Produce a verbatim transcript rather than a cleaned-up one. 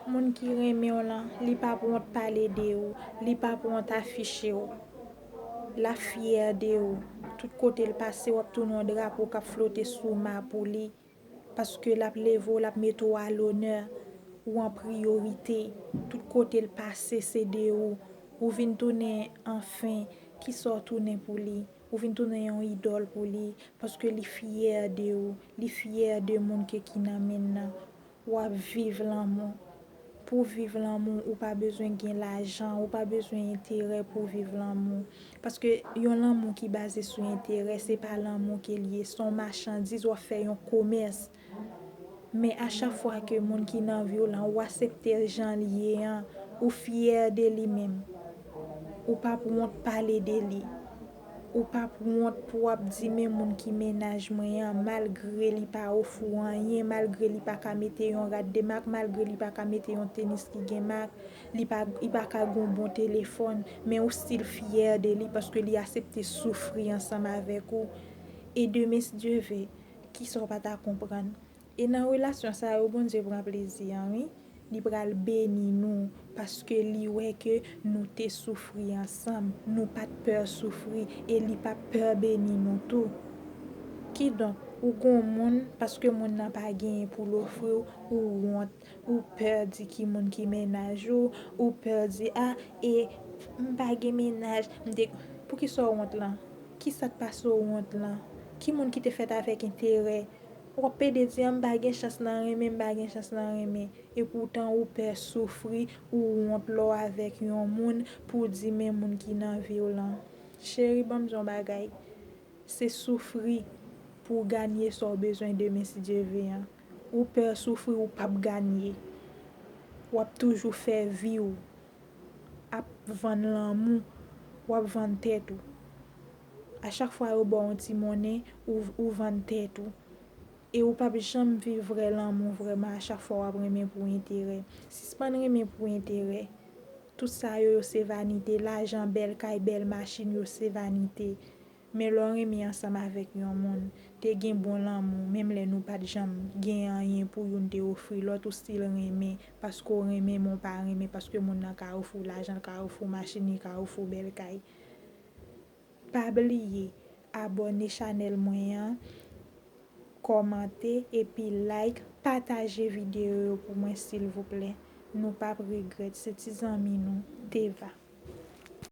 Moun ki renmen w lan, li p ap wont pale de ou, li p ap wont afiche w. L ap fyè de ou. Tout kote l pase, w ap tounen yon drapo k ap flote sou ma pou li. Paske l ap leve w, l ap mete w a lonè, ou an priyorite. Tout kote l pase, se de ou. Ou vin tounen, anfen, kisa w tounen pou li? Ou vin tounen yon idòl pou li, paske li fyè de ou, li fyè de moun ke ki nan men l nan. W ap viv lanmou. Pou w viv lanmou, ou pa bezwen gen lajan, ou pa bezwen enterè pou w viv lanmou. Paske yon lanmou ki baze sou enterè, se pa lanmou ke l ye, se yon machandiz, w ap fè yon komès. Men a chak fwa ke moun ki nan vi w lan, ou aksepte l jan l ye an, ou fyè de li menm. Ou p ap wont pale de li. Ou p ap wont pou w ap di, men moun ki mennaj mwen an, malgre li pa ofri w anyen, malgre li pa ka mete yon rad de mak, malgre li pa ka mete yon tenis ki gen mak, li pa, li pa ka gen yon bon telefòn, men ou still fyè de li paske li aksepte soufri ansanm avèk ou. E demen, si Dye ve, kisa w pa ta konprann? E nan relasyon sa yo, Bondye pran plezi an, wi. Li pral beni nou, paske li wè ke nou te soufri ansanm, nou pa t pè soufri, e li p ap pè beni nou tou. Kidonk, ou gon moun, paske moun nan pa genyen pou l ofri w, ou wont, ou pè di ki moun ki mennaj ou, ou pè di, a, e m pa gen mennaj, m te, poukisa w wont lan? Kisa k pase w wont lan? Ki moun ki te fèt avèk enterè? W ap pede di, a, m pa gen chans nan renmen, m pa gen chans nan renmen. E poutan ou pè soufri, ou wont lè w avèk yon moun pou w di men moun ki nan vi w lan. Cheri, ban m di w yon bagay. Se soufri pou w ganye sa w bezwen demen, si Dye ve an. Ou pè soufri, ou p ap ganye. W ap toujou fè vi w ap vann lanmou, w ap vann tèt ou. A chak fwa yo ba w yon ti monnen, ou, ou vann tèt ou. E ou p ap janm viv vrè lanmou vrèman a chak fwa w ap renmen pou enterè. Sispann renmen pou enterè. Tout sa yo, yo se vanite. Lajan, bèl kay, bèl machin, yo se vanite. Men lè w renmen ansanm avèk yon moun, te gen bon lanmou, menm lè nou pa t janm gen anyen pou youn te ofri lòt, ou still renmen, paske w renmen, men w pa renmen, paske moun nan ka ofri w lajan, l ka ofri w machin, li ka ofri w bèl kay. Pa bliye abòne chanèl mwen an, kòmante epi like, pataje videyo yo pou mwen silvouplè. Nou p ap regrèt, se ti zanmi nou, Teva.